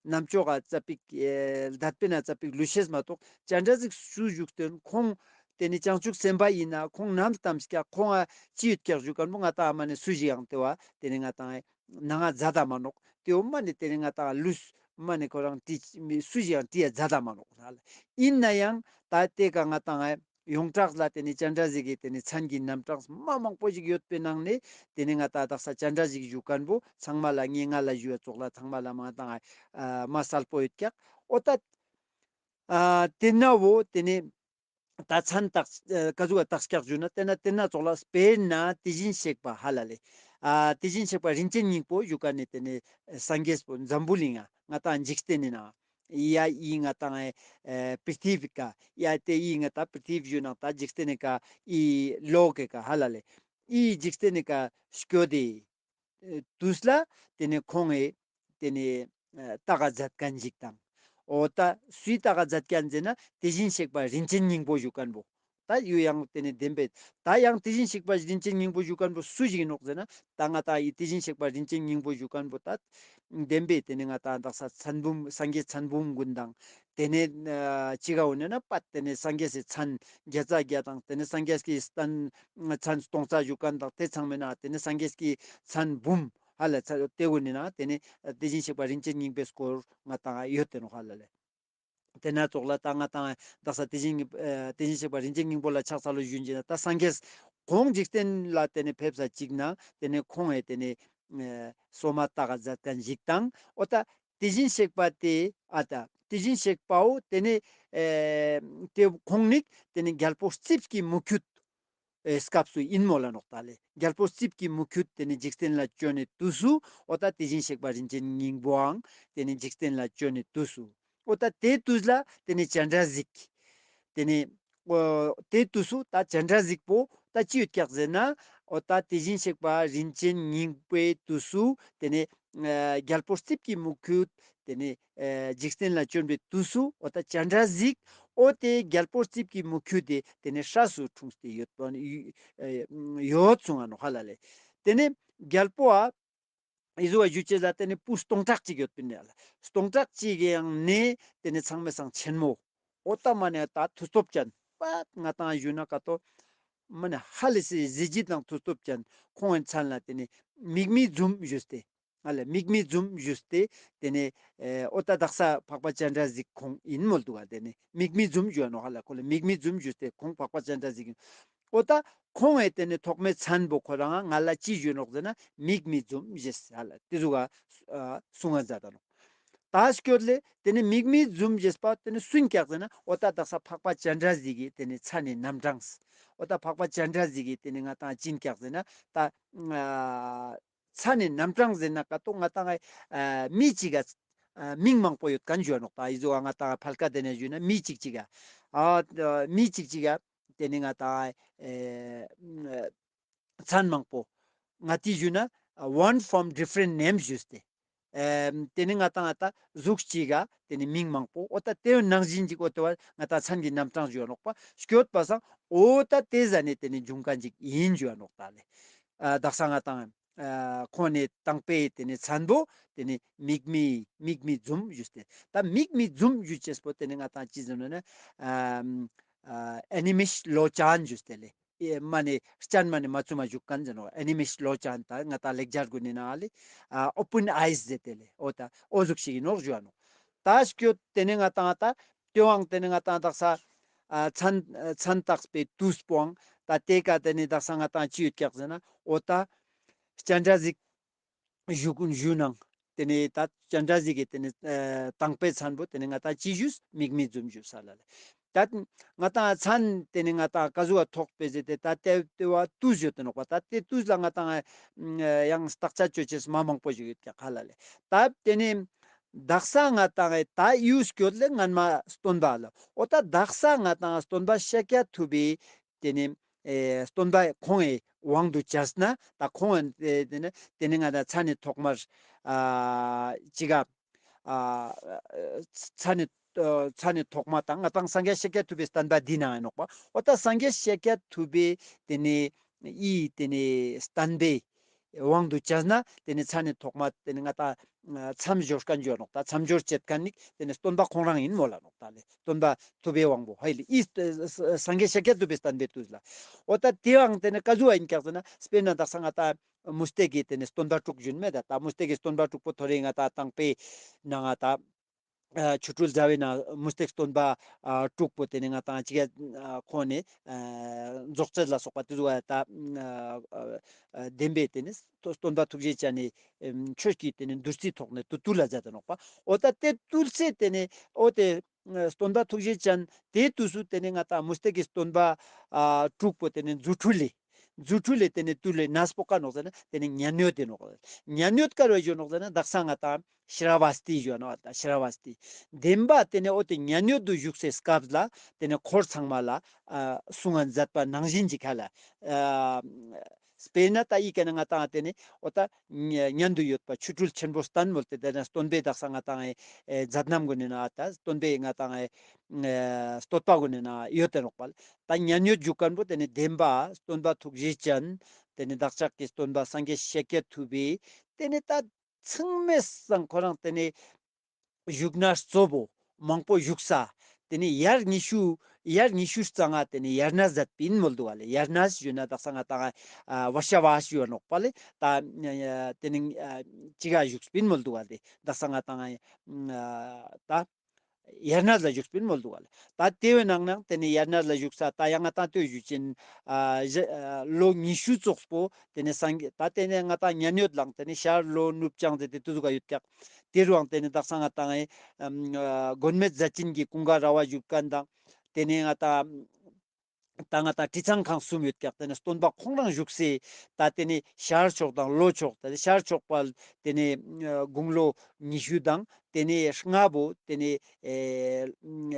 རྣམ་ཅོག་ག་ཙ་པིག་ཨེ་ལྡད་པེ་ན་ཙ་པིག་ལུས་ཤེས་མ་གཏོགས་སྤྱན་རས་གཟིགས་སུ་བཞུགས་ཏེན་ཁོང་དེ་ནེ་བྱང་ཆུབ་སེམས་དཔའ་ཡིན་ན་ཁོང་ནམ་ལྟམས་ཀྱག་ཁོང་ང་ཅི་ཡོད་ཀྱག་ཞུ་མཁན་བོ་ང་ཏང་མ་ནེ་སུ་ཞིག་ཡང་དེ་བོ་དེ་ནེ་ང་ཏང་ནང་ང་མཛད་ད་མ་ནོག། དེ་བོ་མ་ནེ་དེ་ནེ་ང་ཏང་ལུས་མ་ནེ་ཁོ་རང་དྲི་སུ་ཞིག་ཡང་དྲི་ཡ་མཛད་ད་མ་ནོག་ལེ། ཡིན་ན་ཡང་ད་དེ་ཀ་ང་ཏང་ཡོངས་གྲགས་ལ་དེ་ནེ་སྤྱན་རས་གཟིགས་ཀྱི་དེ་ནེ་མཚན་གྱི་རྣམ་གྲངས་མ་མང་པོ་ཞིག་ཡོད་པའི་ནང་ནེ་དེ་ནེ་ང་ཏང་དག་ས་སྤྱན་རས་གཟིགས་བཞུགས་མཁན་བོ་ཚང་མ་ལ་ངས་ང་ལ་ཞུ་བ་ཙོགས་ལ་ཚང་མ་ལ་མ་ཏང་ཨ་མ་གསལ་པོ་ཡོད་ཀྱག། འོ་ད་ཨ་དེ་ན་བོ་དེ་ནེ་ད་མཚན་བཏགས་ཨ་ཀ་ཟུག་ག་བཏགས་ཀྱག་ཞུ་ན་དེ་ན་དེ་ན་ཙོགས་ལ་དཔེར་ན་དེ་བཞིན་གཤེགས་པ་ཧ་ལ་ལེ། ཨ་དེ་བཞིན་གཤེགས་པ་རིན་ཆེན་སྙིང་པོ་ཞུ་མཁན་ནི་དེ་ནེ་སངས་རྒྱས་པོ་འཛམ་བུ་གླིང་ང་ང་ཏང་འཇིག་རྟེན་ནི་ནང་ཡ་ཨི་ང་ཏང་ཨེ་པྲི་ཐི་བི་ཀ་ཡ་དེ་ཨི་ང་ཏང་པྲི་ཐི་བི་ཞུ་ན་ད་འཇིག་རྟེན་ནི་ཀ་ཨི་ལོ་ཀེ་ཀ་ཧ་ལ་ལེ། ཨི་འཇིག་རྟེན་ནི་ཀ་སྐྱོད་དེ་ཨེ་དུས་ལ་དེ་ནེ་ཁོང་ངི་དེ་ནེ་ཨ་ལྟ་ག་མཛད་མཁན་ཞིག་དང་། འོ་ད་སུའི་ལྟ་ག་མཛད་མཁན་ཟེར་ན་དེ་བཞིན་གཤེགས་པ་རིན་ཆེན་སྙིང་པོ་ཞུ་མཁན་བོ། ད་ཡུ་ཡང་དེ་ནེ་བདེན་པས། ད་ཡང་དེ་བཞིན་གཤེགས་པ་རིན་ཆེན་སྙིང་པོ་ཞུ་མཁན་བོ་སུ་ཞིག་ཨིན་ནོག་ཟེར་ན་ད་ང་ཏང་ཨི་དེ་བཞིན་གཤེགས་པ་རིན་ཆེན་སྙིང་པོ་ཞུ་མཁན་བོ་ད་བདེན་པས། དེ་ནེ་ང་ཏང་དག་ས་མཚན་བུམ་སངས་རྒྱས་མཚན་བུམ་གུན་དང་དེ་ནེ་ཨ་ཅི་ག་འོ་ན་ན་པད་དེ་ནེ་སངས་རྒྱས་སི་མཚན་བརྒྱ་རྩ་བརྒྱད་དང་དེ་ནེ་སངས་རྒྱས་ཀྱི་མཚན་སྟོང་རྩ་ཞུ་མཁན་དང་དེ་ཚང་མའི་ནང་དེ་ནེ་སངས་རྒྱས་ཀྱི་མཚན་བུམ་ཧ་ལ་ཚ་དེ་གུན་ནི་ནང་དེ་ནེ་དེ་བཞིན་གཤེགས་པ་རིན་ཆེན་སྙིང་པོའི་སྐོར་ང་ཏང་ཡོད་དེ་ནོག་ཧ་ལ་ལེ། དེ་ན་ཙོགས་ལ་ད་ང་ཏང་དག་ས་དེ་བཞིན་ཨ་དེ་བཞིན་གཤེགས་པ་རིན་ཆེན་སྙིང་པོ་ལ་ཕྱག་འཚལ་ལོ་ཞུ་ཅེས་ན་ད་སངས་རྒྱས་ཁོང་འཇིག་རྟེན་ལ་དེ་ནེ་ཕེབས་ས་ཅིག་ན་དེ་ནེ་ཁོང་ངི་དེ་ནེ་ཨ་སོ་མ་ལྟ་ག་མཛད་མཁན་ཞིག་དང་། འོ་ད་དེ་བཞིན་གཤེགས་པ་དེ་ཨ་ད་དེ་བཞིན་གཤེགས་པའོ་དེ་ནེ་ཨེ་དེ་ཁོང་ནི་དེ་ནེ་རྒྱལ་པོ་རྩིབས་ཀྱི་མུ་ཁྱུད་ཨེ་སྐབས་སུ་ཨིན་མོལ་ལ་ནོག་ད་ལེ། རྒྱལ་པོ་རྩིབས་ཀྱི་མུ་ཁྱུད་དེ་ནེ་འཇིག་རྟེན་ལ་བྱོན་ནི་དུས་སུ་འོ་ད་དེ་བཞིན་གཤེགས་པ་རིན་ཆེན་སྙིང་པོའང་དེ་ནེ་འཇིག་རྟེན་ལ་བྱོན་ནི་དུས་སུ་འོ་ད་དེ་དུས་ལ་དེ་ནེ་སྤྱན་རས་གཟིགས་དེ་ནེ་འོ་དེ་དུས་སུ་ད་སྤྱན་རས་གཟིགས་པོ་ད་ཅི་ཡོད་ཀྱག་ཟེར་ན་འོ་ད་དེ་བཞིན་གཤེགས་པ་རིན་ཆེན་སྙིང་པོའི་དུས་སུ་དེ་ནེ་ཨ་རྒྱལ་པོ་རྩིབས་ཀྱི་མུ་ཁྱུད་དེ་ནེ་ཨ་འཇིག་རྟེན་ལ་བྱོན་པའི་དུས་སུ་འོ་ད་སྤྱན་རས་གཟིགས་ འོ་ཏེ་གྱལ་པོ་རྩིབས་ཀྱི་མུ་ཁྱུད་དེ་ཏེ་ནེ་སྲས་སུ་འཁྲུངས་ཏེ་ཡོད་པ་ཡོད་སོང་ང་ནོག་ཧ་ལ་ལེ། ཏེ་ནེ་གྱལ་པོའ་འི་ཟུག་ག་ཞུ་ཅེས་ལ་ཏེ་ནེ་བུ་སྟོང་ཕྲག་ཅིག་ཡོད་པིན་ནེ་ལ། སྟོང་ཕྲག་ཅིག་གི་ཡང་ནེ་ཏེ་ནེ་ཚང་མའེ་སང་ཆེན་མོ། འོ་ཏ་མ་ནེ་ཏ་མཐུ་སྟོབས་ཅན་པ་ང་ཏང་ཞུ་ན་ཀ་ཏོ་མ་ནེ་ཧ་ལས་སི་གཟི་བརྗིད་དང་མཐུ་སྟོབས་ཅན་ཁོང་ངི་མཚན་ལ་ཏེ་ནེ་མིག་མི་འཛུམ་ཞུས་ཏེ། ཧ་ལ་མིག་མི་འཛུམ་ཞུས་ཏེ་ཏེ་ནེ་ཨེ་འོ་ཏ་དག་ས་འཕགས་པ་སྤྱན་རས་གཟིགས་ཁོང་ཨིན་མོལ་དུག་ག། ཏེ་ནེ་མིག་མི་འཛུམ་ཞུའ་ནོག་ཧ་ལ། ཁོ་ལ་མིག་མི་འཛུམ་ཞུས་ཏེ་ཁོང་འཕགས་པ་སྤྱན་རས་གཟིགས་ཨིན། འོ་ཏ་ཁོང་ངི་ཏེ་ནེ་ཐོག་མའེ་མཚན་པོ་ཁོ་རང་ང་ལ་ཅི་ཞུའ་ནོག་ཟེར་ན་མིག་མི་འཛུམ་ཞེས་ཧ་ལ་ཏེ་ཟུག་ག་ཨ་གསུང་ང་མཛད་ད་ནོག། ཏ་སྐྱོད་ལེ་ཏེ་ནེ་མིག་མི་འཛུམ་ཞེས་པ་ཏེ་ནེ་སུ་ཨིན་ཀྱག་ཟེར་ན་འོ་ཏ་དག་ས་འཕགས་པ་སྤྱན་རས་གཟིགས་ཀྱི་ཏེ་ནེ་མཚན་ནི་རྣམ་གྲངས། འོ་ཏ་འཕགས་པ་སྤྱན་རས་གཟིགས་ཀྱི་ཏེ་ནེ་ང་ཏང་ཅི་ཨིན་ཀྱག་ཟེར་ན་ཏ་ཨ་མཚན་ནི་རྣམ་གྲངས་ཟེར་ན་ཀ་ཏོ་ང་ཏང་ཨ་མི་ཅིག་ག་ཨ་མིང་མང་པོ་ཡོད་ཁན་ཞུའ་ནོག། ཏ་འི་ཟུག་ག་ང་ཏང་ཕལ་སྐད་ཏེ་ནེ་ཞུས་ན་མི་ཅིག་ཅིག་ག་ཨ་མི་ཅིག་ཅིག་ག་ཏེ་ནེ་ང་ཏང་ཨེ་མཚན་མང་པོ་ང་ཏི་ཞུ་ན་one from different names ཞུས་ཏེ། ཨེ་ཏེ་ནེ་ང་ཏང་ང་ཏ་གཟུགས་ཅིག་ག་ཏེ་ནེ་མིང་མང་པོ་འོ་ཏ་ཏེ་ནང་བཞིན་ཅིག་འོ་ཏེ་བ་ང་ཏང་མཚན་གྱི་རྣམ་གྲངས་ཞུའ་ནོག་པ་སྐྱོད་པ་སང་འོ་ཏ་ཏེ་ཟ་ནེ་ཏེ་ནེ་འབྱུང་ཁན་ཅིག་ཨིན་ཞུའ་ནོག་ཏ་ལེ། ཨ་དག་ས་ང་ཏང་ཨ་ཁོང་ངི་དང་པོའེ་ཏེ་ནེ་མཚན་པོ་ཏེ་ནེ་མིག་མི་མིག་མི་འཛུམ་ཞུས་ཏེ། ཏ་མིག་མི་འཛུམ་ཞུ་ཅེས་པོ་ཏེ་ནེ་ང་ཏང་ཅི་ཟེར་ནོག་ན་ཨ་ཨ་ཨེ་ནི་མིཤ་ལོ་ཅན་ཞུས་ཏེ་ལེ། ཨེ་མ་ནེ་སྤྱན་མ་ནེ་མ་བཙུམ་མ་ཞུགས་ཁན་ཟེར་ནོག། ཨེ་ནི་མིཤ་ལོ་ཅན་ཏ་ང་ཏང་ལེགས་སྦྱར་གུན་ནི་ནང་ལེ་ཨ་ཨོ་པན་ཨའིས་ཟེར་ཏེ་ལེ། འོ་ཏ་འོ་ཟུག་ཞིག་ཨིན་ནོག་ཞུའ་ནོག། ཏ་སྐྱོད་ཏེ་ནེ་ང་ཏང་ཏ་ཏེ་བོའང་ཏེ་ནེ་ང་ཏང་དག་ས་ཨ་མཚན་མཚན་བཏགས་པའི་དུས་པོའང་ཏ་ཏེ་ཀ་ཏེ་ནེ་དག་ས་ང་ཏང་ཅི་ཡོད་ཀྱག་ཟེར་ན་འོ་ཏ་སྤྱན་རས་གཟིགས་ཞུ་གུན་ཞུ་ནང་ཏེ་ནེ་ཏ་སྤྱན་རས་གཟིགས་ཀྱི་ཏེ་ནེ་ཨ་དང་པོའེ་མཚན་པོ་ཏེ་ནེ་ང་ཏང་ཅི་ཞུས་མིག་མི་འཛུམ་ཞུས་ས་ལ་ལེ། ཏ་ང་ཏང་མཚན་ཏེ་ནེ་ང་ཏང་ཀ་ཟུག་ག་ཐོགས་པའེ་ཟེར་ཏེ་ཏ་ཏེ་ཏེ་བ་དུས་ཡོད་དེ་ནོག་པ། ཏ་ཏེ་དུས་ལ་ང་ཏང་ཡང་བརྟག་དཔྱད་ཅོ་ཅེས་མ་མང་པོ་ཞིག་ཡོད་ཀྱག་ཧ་ལ་ལེ། ཏ་ཏེ་ནེ་དག་ས་ང་ཏང་ཏ་ཡུལ་སྐྱོད་ལེ་སྔན་མ་སྟོན་པ་ལ་འོ་ཏ་དག་ས་ང་ཏང་སྟོན་པ་ཤཱཀྱ་ཐུབ་པའི་ཏེ་ནེ་ཨེ་སྟོན་པ་ཁོང་ངི་དབང་དུ་བྱས་ན་ཏ་ཁོང་ངི་ཏེ་ནེ་ཏེ་ནེ་ང་ཏང་མཚན་ནི་ཐོག་མར་ཨ་ཅི་ག་ཨ་མཚན་ནི་ཨ་མཚན་ནི་ཐོག་མ་ཏ་ང་ཏང་སངས་རྒྱས་ཤཱཀྱ་ཐུབ་པའི་བསྟན་པ་འདི་ནང་ཨིན་ནོག་པ། འོ་ཏ་སངས་རྒྱས་ཤཱཀྱ་ཐུབ་པའི་ཏེ་ནེ་ཨི་ཏེ་ནེ་བསྟན་པའི་དབང་དུ་བྱས་ན་ཏེ་ནེ་མཚན་ནི་ཐོག་མ་ཏེ་ནེ་ང་ཏང་ཨ་མཚམས་སྦྱོར་ཁན་ཞུའ་ནོག། ཏ་མཚམས་སྦྱོར་བྱེད་ཁན་ནི་ཏེ་ནེ་སྟོན་པ་ཁོང་རང་ཨིན་མོལ་ལ་ནོག་ཏ་ལེ། སྟོན་པ་ཐུབ་པའི་དབང་པོ་ཧ་ལ་ཨི་སངས་རྒྱས་ཤཱཀྱ་ཐུབ་པའི་བསྟན་པའི་དུས་ལ། འོ་ཏ་ཏེའང་ཏེ་ནེ་ཀ་ཟུག་ཨིན་ཀྱག་ཟེར་ན་དཔེར་ན་དག་ས་ང་ཏང་མུ་སྟེགས་ཀྱི་ཏེ་ནེ་སྟོན་པ་དྲུག་ཞུན་མེད་ད། ཏ་མུ་སྟེགས་ཀྱི་སྟོན་པ་དྲུག་པོ་ཐོ་རེ་ང་ཏང་དང་པོའེ་ནང་ང་ཏ་ཨ་ཆོ་འཕྲུལ་ཟླ་བའི་ནང་མུ་སྟེགས་སྟོན་པ་ཨ་དྲུག་པོ་ཏེ་ནེ་ང་ཏང་ཅི་ག་ཨ་ཁོང་ངི་ཨ་རྫོགས་ཚད་ལ་སོགས་པ་ཏེ་ཟུག་ཨ་ཏ་ཨ་ཨ་བདེན་པའི་ཏེ་ནེ་སྟོན་པ་ཐུགས་རྗེ་ཅན་ནི་ཨམ་ཆོས་ཀྱི་ཏེ་ནེ་བདུད་རྩི་ཐོག་ནེ་ཏུ་ཏུ་ལ་མཛད་དེ་ནོག་པ། འོ་ཏ་ཏེ་ཏུས་སེ་ཏེ་ནེ་འོ་ཏེ་སྟོན་པ་ཐུགས་རྗེ་ཅན་ཏེ་ཏུས་སུ་ཏེ་ནེ་ང་ཏང་མུ་སྟེགས་ཀྱི་སྟོན་པ་ཨ་དྲུག་པོ་ཏེ་ནེ་རྫུ་འཕྲུལ་ལས་རྫུ་འཕྲུལ་ལས་ཏེ་ནེ་ཏུས་ལས་ནས་པོ་ཀ་ནོག་ཟེར་ན་ཏེ་ནེ་མཉན་ཡོད་དེ་ནོག། མཉན་ཡོད་ཀ་རུ་ཞུ་ནོག་ཟེར་ན་དག་ས་ང་ཏང་ཤྲ་བ་སྟི་ཞུ་ནོག། ད་ཤྲ་བ་སྟི་བདེན་པ་ཏེ་ནེ་འོ་ཏེ་མཉན་ཡོད་དུ་བཞུགས་སའི་སྐབས་ལ་ཏེ་ནེ་འཁོར་ཚང་མ་ལ་ཨ་གསུང་ང་མཛད་པ་ནང་བཞིན་གྱི་ཁ་ལ་ཨ་དཔེར་ན་ད་ཡི་གེ་ནང་ང་ཏང་ཏེ་ནེ་འོ་ད་མཉན་དུ་ཡོད་པ་ཆོ་འཕྲུལ་ཆེན་པོ་བསྟན་མོལ་ཏེ་ཏེ་ནེ་སྟོན་པའི་དག་ས་ང་ཏང་ཨེ་མཛད་རྣམ་གུན་ནི་ནང་ད་སྟོན་པའི་ང་ཏང་ཨེ་བསྟོད་པ་གུན་ནི་ནང་ཡོད་དེ་ནོག་པ། ད་མཉན་ཡོད་བཞུགས་མཁན་པོ་ཏེ་ནེ་བདེན་པ་སྟོན་པ་ཐུགས་རྗེ་ཅན་ཏེ་ནེ་བདག་ཅག་གི་སྟོན་པ་སངས་རྒྱས་ཤཱཀྱ་ཐུབ་པའི་ཏེ་ནེ་ད་ཚང་མའི་སང་ཁོ་རང་ཏེ་ནེ་བཞུགས་གནས་གཙོ་བོ་མང་པོ་བཞུགས་ས་ཏེ་ནེ་ཡར་ཉི་ཤུ་ཡར་ཉི་ཤུ་རྩ་ལྔ་ཏེ་ནེ་ཡར་གནས་མཛད་པིན་མོལ་འདུག་ག་ལེ། ཡར་གནས་ཞུ་ན་དག་ས་ང་ཏང་ཨ་ཝར་ཤ་ཝཱས་ཞུ་ནོག་པ་ལེ། ད་ཏེ་ནེ་ཨ་ཅི་ག་བཞུགས་པིན་མོལ་འདུག་ག་ལེ། དག་ས་ང་ཏང་ཨ་ད་ཡར་གནས་ལ་བཞུགས་པིན་མོལ་འདུག་ག་ལེ། ད་ཏེ་བོའི་ནང་ནང་ཏེ་ནེ་ཡར་གནས་ལ་བཞུགས་ས་ད་ཡང་ང་ཏང་ལྟོས་ཞུ་ཅེན་ཨ་ལོ་ཉི་ཤུ་ཙོགས་པོ་ཏེ་ནེ་སངས་རྒྱས་ད་ཏེ་ནེ་ང་ཏང་མཉན་ཡོད་ལའང་ཏེ་ནེ་ཤར་ལྷོ་ནུབ་བྱང་ཟེར་ཏེ་ཏེ་ཟུག་ག་ཡོད་ཀྱག། ཏེ་རུའང་ཏེ་ནེ་དག་ས་ང་ཏང་ཨེ་མགོན་མེད་ཟས་སྦྱིན་གྱི་ཀུན་དགའ་ར་བ་བཞུགས་མཁན་དང་ཏེ་ནེ་ང་ཏང་ད་ང་ཏང་དྲི་གཙང་ཁང་གསུམ་ཡོད་ཀྱག། ཏེ་ནེ་སྟོན་པ་ཁོང་རང་བཞུགས་སའི་ད་ཏེ་ནེ་ཤར་ཕྱོགས་དང་ལྷོ་ཕྱོགས་ད་ཤར་ཕྱོགས་པ་ཏེ་ནེ་དགུང་ལོ་ཉི་ཤུ་དང་ཏེ་ནེ་ལྔ་པོ་ཏེ་ནེ་ཨེ་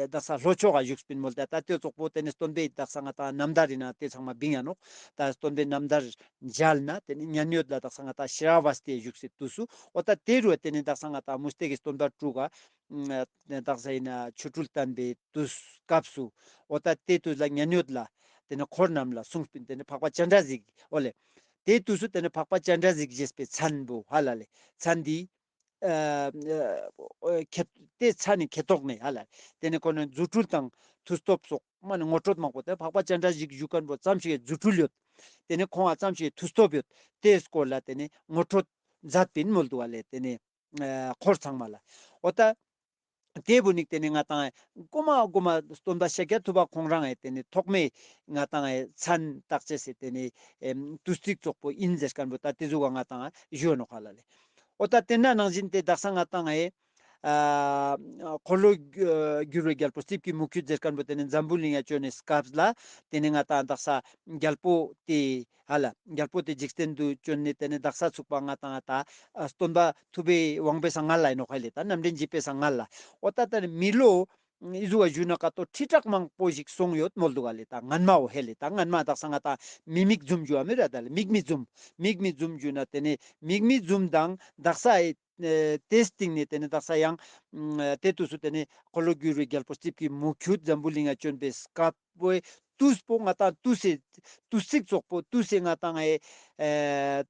དག་ས་ལྷོ་ཕྱོགས་ལ་བཞུགས་པིན་མོལ་ད། ད་ཏེ་ཙོགས་པོ་ཏེ་ནེ་སྟོན་པའི་དག་ས་ང་ཏང་རྣམ་ཐར་རི་ནང་ཏེ་ཚང་མ་བིང་ཡ་ནོག། ད་སྟོན་པའི་རྣམ་ཐར་མཇལ་ན་ཏེ་ནེ་མཉན་ཡོད་ལ་དག་ས་ང་ཏང་ཤྲ་བ་སྟི་བཞུགས་སའི་དུས་སུ་འོ་ད་ཏེ་རུ་ཏེ་ནེ་དག་ས་ང་ཏང་མུ་སྟེགས་ཀྱི་སྟོན་པ་དྲུག་ག་ ཨ་དག་ས་ཨིན་ན་ཆོ་འཕྲུལ་བསྟན་པའི་དུས་སྐབས་སུ་འོ་ད་དེ་དུས་ལ་མཉན་ཡོད་ལ་དེ་ནེ་འཁོར་རྣམས་ལ་གསུངས་པིན། དེ་ནེ་འཕགས་པ་སྤྱན་རས་གཟིགས་འོ་ལེ། དེ་དུས་སུ་དེ་ནེ་འཕགས་པ་སྤྱན་རས་གཟིགས་ཞེས་པའི་མཚན་པོ་ཧ་ལ་ལེ། མཚན་འདི་ཨ་ཨ་ཁེ་དེ་མཚན་ནི་ཁེ་ཏོག་ནེ་ཧ་ལ་ལེ། དེ་ནེ་ཁོ་ནི་རྫུ་འཕྲུལ་དང་མཐུ་སྟོབས་སོགས་མ་ནི་ངོ་སྤྲོད་མང་པོ་དེ་འཕགས་པ་སྤྱན་རས་གཟིགས་བཞུགས་མཁན་པོ་ཙམ་ཞིག་རྫུ་འཕྲུལ་ཡོད། དེ་ནེ་ཁོང་ང་ཙམ་ཞིག་མཐུ་སྟོབས་ཡོད། དེའི་སྐོར་ལ་དེ་ནེ་ངོ་སྤྲོད་མཛད་པིན་མོལ་འདུག་ག་ལེ། དེ་ནེ་ཨ་འཁོར་ཚང་མ་ལ། འོ་ད་དེ་བོ་ནི་དེ་ནེ་ང་ཏང་གོ་མ་གོ་མ་སྟོན་པ་ཤཱཀྱ་ཐུབ་པ་ཁོང་རང་ཨེ་དེ་ནེ་ཐོག་མའི་ང་ཏང་ཨེ་མཚན་བཏགས་ཅེས་སི་དེ་ནེ་ཨེམ་དུས་ཚིགས་ཙོགས་པོ་ཨིན་ཟེར་མཁན་པོ་ད་དེ་ཟུག་ག་ང་ཏང་ཨེ་ཞུ་ནོག་ཧ་ལ་ལེ། འོ་ད་དེ་ན་ནང་བཞིན་དེ་དག་ས་ང་ཏང་ཨེ་ཨ་འཁོར་ལོ་བསྒྱུར་བའི་རྒྱལ་པོ་རྩིབས་ཀྱི་མུ་ཁྱུད་ཟེར་མཁན་པོ་དེ་ནེ་འཛམ་བུ་གླིང་ང་བྱོན་ནི་སྐབས་ལ་དེ་ནེ་ང་ཏང་དག་ས་རྒྱལ་པོ་དེ་ཧ་ལ་རྒྱལ་པོ་དེ་འཇིག་རྟེན་དུ་བྱོན་ནི་དེ་ནེ་དག་ས་ཚུག་པ་ང་ཏང་ད་ཨ་སྟོན་པ་ཐུབ་པའི་དབང་པོའི་སྔ་ལ་ཨིན་ནོག་ཧ་ལེ། ད་རྣམ་འདྲེན་འཇིགས་པའི་སྔ་ལ། འོ་ད་ད་མི་ལོ་ཨི་ཟུག་ག་ཞུ་ན་ཀ་ཏོ་ཁྲི་ཕྲག་མང་པོ་ཞིག་སོང་ཡོད་མོལ་འདུག་ག་ལེ། ད་སྔན་མ་འོ་ཧ་ལེ། ད་སྔན་མ་དག་ས་ང་ཏང་མིག་མིག་ཛུམ་ཞུ་བ་མེད་ར། ད་ལེ་མིག་མི་ཛུམ་མིག་མི་ཛུམ་ཞུ་ན་དེ་ནེ་མིག་མི་ཛུམ་དང་དག་ས་ཨེ་ཨེ་དེའི་སྟེང་ནེ་དེ་ནེ་དག་ས་ཡང་ཨ་དེ་དུས་སུ་དེ་ནེ་འཁོར་ལོ་བསྒྱུར་བའི་རྒྱལ་པོ་རྩིབས་ཀྱི་མུ་ཁྱུད་འཛམ་བུ་གླིང་ང་བྱོན་པའི་སྐབས་པོའི་དུས་པོ་ང་ཏང་དུས་སི་དུས་ཚིགས་ཙོགས་པོ་དུས་སི་ང་ཏང་ཨེ་ཨེ་